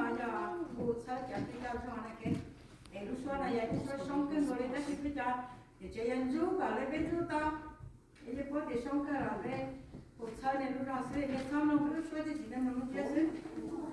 Yog kuv txhawb cov tib co zoo na ke, es lub suab no yog ib lub suab soob kawg nkaus li tab sis peb cov niam tsev yog ntxub kom lawv peb ntxub tau. Es yog puab tias soob kawg los peb kuv txhawb nej lub no xwb, nej txhob mloog peb lub suab, tsis tsim nej mloog lub suab xwb.